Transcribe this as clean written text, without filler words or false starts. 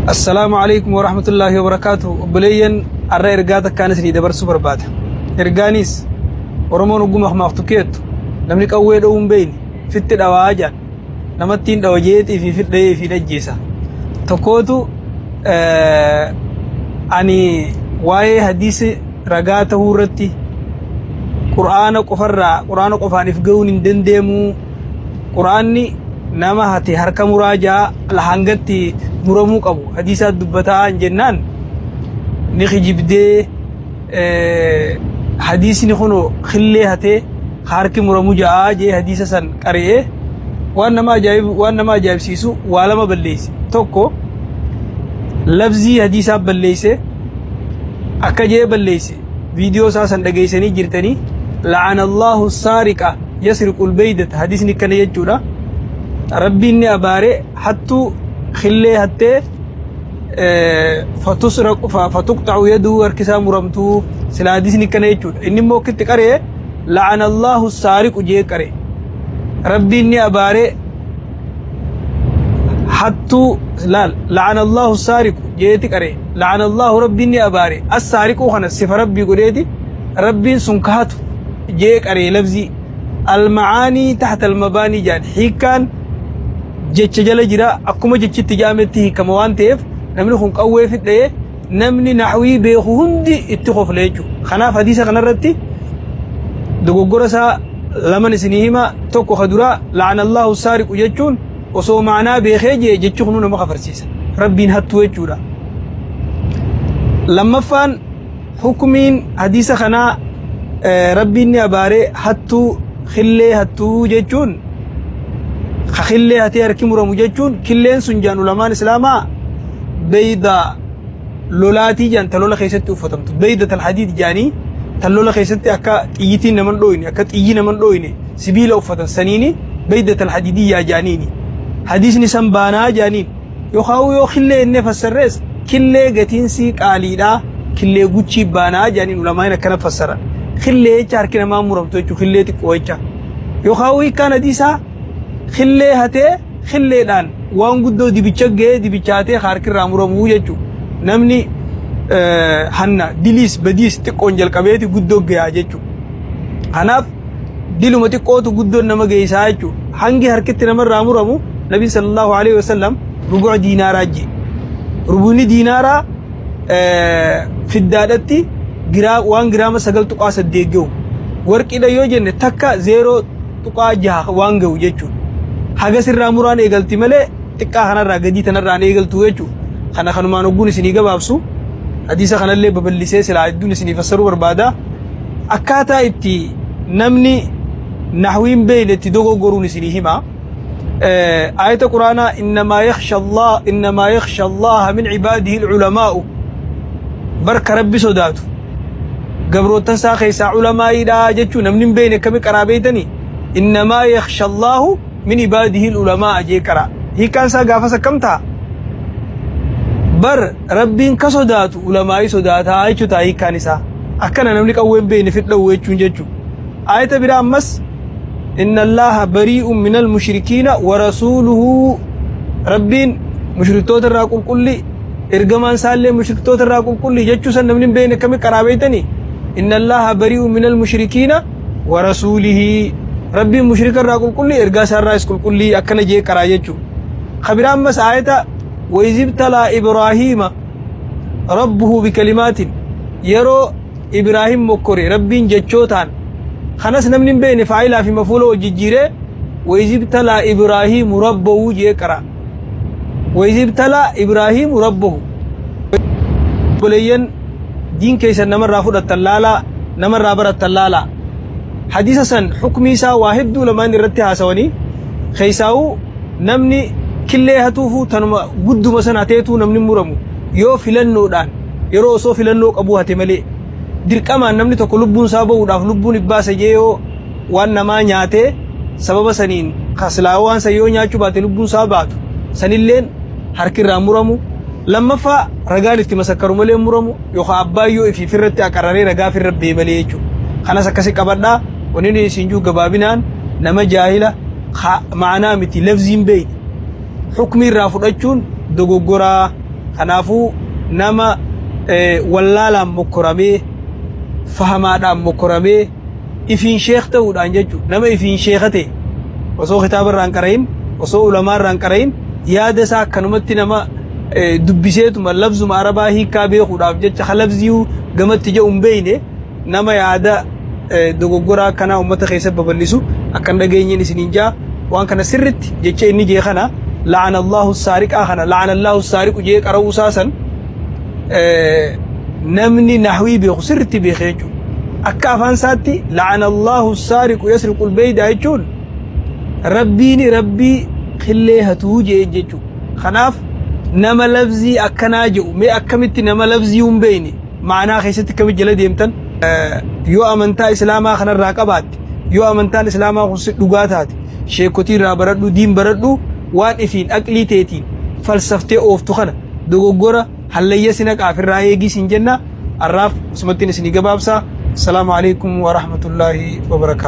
Assalaamu alaikum warahmatullaahi wabarakaatu. Obboleeyyan arra ergaa takkaan isinii dabarsuu barbaada. Ergaanis Oromoon ogguma akmaaf keettu namni qawwee dha'uu hin beekne fitti dhawaa jaan namattiin dhawa jeetii fi fidha'ee fi dhajjeessa. Tokkootu ani waa'ee hadiisi ragaa tahuu irratti qur'aana qofarraa qur'aana qofaan if ga'uun hin dandeemu. Qur'aanni nama hate harka muraa jaa hangatti muramuu qabu hadiisaa dubbataa hin jennaan ni kijibdee hadiisni kun killee hatee harki muramu ja'aa jee hadiisa san qari'ee waan nama ajaa'ib waan nama ajaa'ibsiisu waa lama balleeyse. Tokko lafzii hadiisaa balleeyse akka jee balleeyse viidiyoo isaa san dhageessanii jirtanii la'ana Allahu saariqa yasriqul beydata hadiisni kana jechuudha. Rabbiin ni abaare hattuu killee hattee fatusraqu fatuqxa'u yaduu harki isaa muramtuu sila hadiisni kana jechuudha. Inni immoo akkitti qaree la'ana Allahu saariqu jee qare. Rabbiin ni abaare hattuu laal la'ana Allahu saariqu jeeti qare la'ana Allahu Rabbiin ni abaare as saariquu kana sifa Rabbii godheeti Rabbiin sun kaatu jee qaree lafzii almacaanii taxta almabaanii jaan hiikkaan jecha jala jira akkuma jechitti jaametti hiikama waan ta'eef namni kun qawwee fidhee namni naxwii beeku hundi itti kofle jechuudha. Kanaaf hadiisa kanarratti dogoggora isaa laman isinii hima. Tokko ka duraa la'ana Allahu saariqu jechuun osoo ma'anaa beekee jee jechi kunuu nama kafarsiisa. Rabbiin hattuu jechuudha. Lammaffaan hukumiin hadiisa kanaa Rabbiin ni abaaree hattuu killee hattuu jechuun ka killee hatee harki muramu jechuun killeen sun jaan ulamaan islaamaa beeyda lolaatii jaan ta lola keessatti uffatamtu beeyda tal hadiid jaanii ta lola keessatti akka xiyyitiin naman dhooyne akka xiyyi naman dhooyne sibiila uffatan saniini beeyda tal hadiidiyyaa jaaniini hadiisni san baanaa jaaniin yookaan yoo killee innee fassarrees killee gatiinsii qaaliidhaa killee guchii baanaa jaaniin ulamaan akkana fassaran killee jecha harki namaa muramtu jechuun killee xiqqoo jecha yookaan hiikkaan hadiisaa killee hatee Killeedhaan waan guddoo dibicha ga'ee dibicha hatee harki irraa muramuu jechuudha. Namni hanna diliis badiis xiqqoon jalqabeeti guddoo gayaa jechuudha. Kanaaf diluma xiqqootu guddoon nama geessaa jechuudha. Hangi harkitti namarraa muramu Nabi sallallahu alaihi wasallam rubu'a diinaaraa jee. Rubuuni diinaaraa fiddaadhatti waan giraama 9.8 gahu. Warqiidha yoo jenne takka 0.6 waan gahu jechuudha. Hagas irraa muraan eegalti malee xiqqaa kanarraa gadii tanarraan eegaltu jechuudha. Kana kanumaan ogguun isinii gabaabsu hadiisa kanallee babal'isee silaa hedduun isinii fassaruu barbaada. Akkaataa itti namni nahwiin beeyne itti dogoggoruun isinii hima. Aayata Quraanaa innamaa yakhsha Allah innamaa yakhsha Allah min ibaadihi al-ulamaa'u barka Rabbi sodaatu gabroottan isaa keessaa ulamaa'iidha jechuun namni hin beekne akkami qaraa beeytanii innamaa yakhsha Allahu min ibaadihi al-ulamaa'a jee qaraa hiikkaan isaa gaafas akkam ta'a bar Rabbiin ka sodaatu ulamaa'ii sodaataa jechuu ta'a hiikkaan isaa akkana namni qawwee hin beekne fidha'u jechuun jechuu aayata biraa ammas inna Allaha barii'un minal mushrikiina wa rasuuluhu Rabbiin mushriktoota irraa qulqulli ergamaan isaallee mushriktoota irraa qulqulli jechuu san namni hin beekne akkami qaraa beeytanii inna Allaha barii'un minal mushrikiina wa rasuulihi Rabbiin mushrika irraa qulqulli ergaa isaa irraas qulqulli akkana jee qaraa jechuu kabiraa ammas aayata wayzibtalaa Ibraahiima rabbuhu bikalimaatin yeroo Ibraahim mokkore Rabbiin jechootaan kanas namni hin beekne faayilaa fi mafuula wal jijjiiree wayzibtalaa Ibraahiimu rabbahu jee qara wayzibtalaa Ibraahiimu rabbahu obboleeyyan diin keessan namarraa fudhattan laalaa namarraa barattan laalaa hadiisa san hukmii isaa waa hedduu lamaan irratti haasawanii keessaa'uu namni killee hatuufuu tanuma gudduma san hateetuu namni muramu yoo filannoodhaan yeroo osoo filannoo qabuu hate malee dirqamaan namni tokko lubbuun isaa bahuudhaaf lubbuun ibbaasa jee yoo waan namaa nyaatee sababa saniin kasilaa waan san yoo nyaachuu baate lubbuun isaa baatu sanilleen harki irraa muramu lammaffaa ragaan itti masakkaru malee muramu yookaan abbaan yoo ifiif irratti aqararee ragaa firra bee malee jechuudha. Kanas akkasi qabadhaa wanni inni isin jiru gabaabinaan nama jaahila ma'anaa miti lafziin beeyne hukmii irraa fudhachuun dogoggoraa. Kanaafuu nama wallaalaan mokkoramee, fahamaadhaan mokkoramee, ifiin sheekh ta'uudhaan jechuudha. Nama ifiin sheekha ta'e osoo kitaaba irraa hin qara'in, osoo ulamaa irraa hin qara'in, yaada isaa akkanumatti nama dubbiseetuma labzuma arabaa hiikkaa beekuudhaaf jecha ka labziyuu gamatti jedhu hin beekne, nama yaada dogoggoraa akkanaa uummata keessa babal'isu akkan dhageenyeen isiniin jaa. Waan kana sirritti jecha inni jee kana, la'ana Allahu saariqaa kana, la'ana Allahu saariqu jee qara'uu isaa san namni nahwii beeku sirritti beeke jechuudha. Akka afaan isaatti la'ana Allahu saariqu yasriqul beeydaa jechuun rabbiin rabbii killee hatuu jee jechuudha. Kanaaf nama labzii akkanaa jedhu, mee akkamitti nama labzii hin beekne ma'anaa keessatti akkamitti jala deemtan? Yoo amantaa islaamaa kanarraa qabaatte, yoo amantaan islaamaa kun si dhugaa taate, sheekotii irraa baradhu, diin baradhu. Waan ifiin aqlii teetiin falsaftee ooftu kana dogoggora hallayya si naqaaf irraa eegii sin jenna. Arraaf asumattiin isinii gabaabsaa. Assalaamu alaikum wa rahmatullaahi wa barakaatu.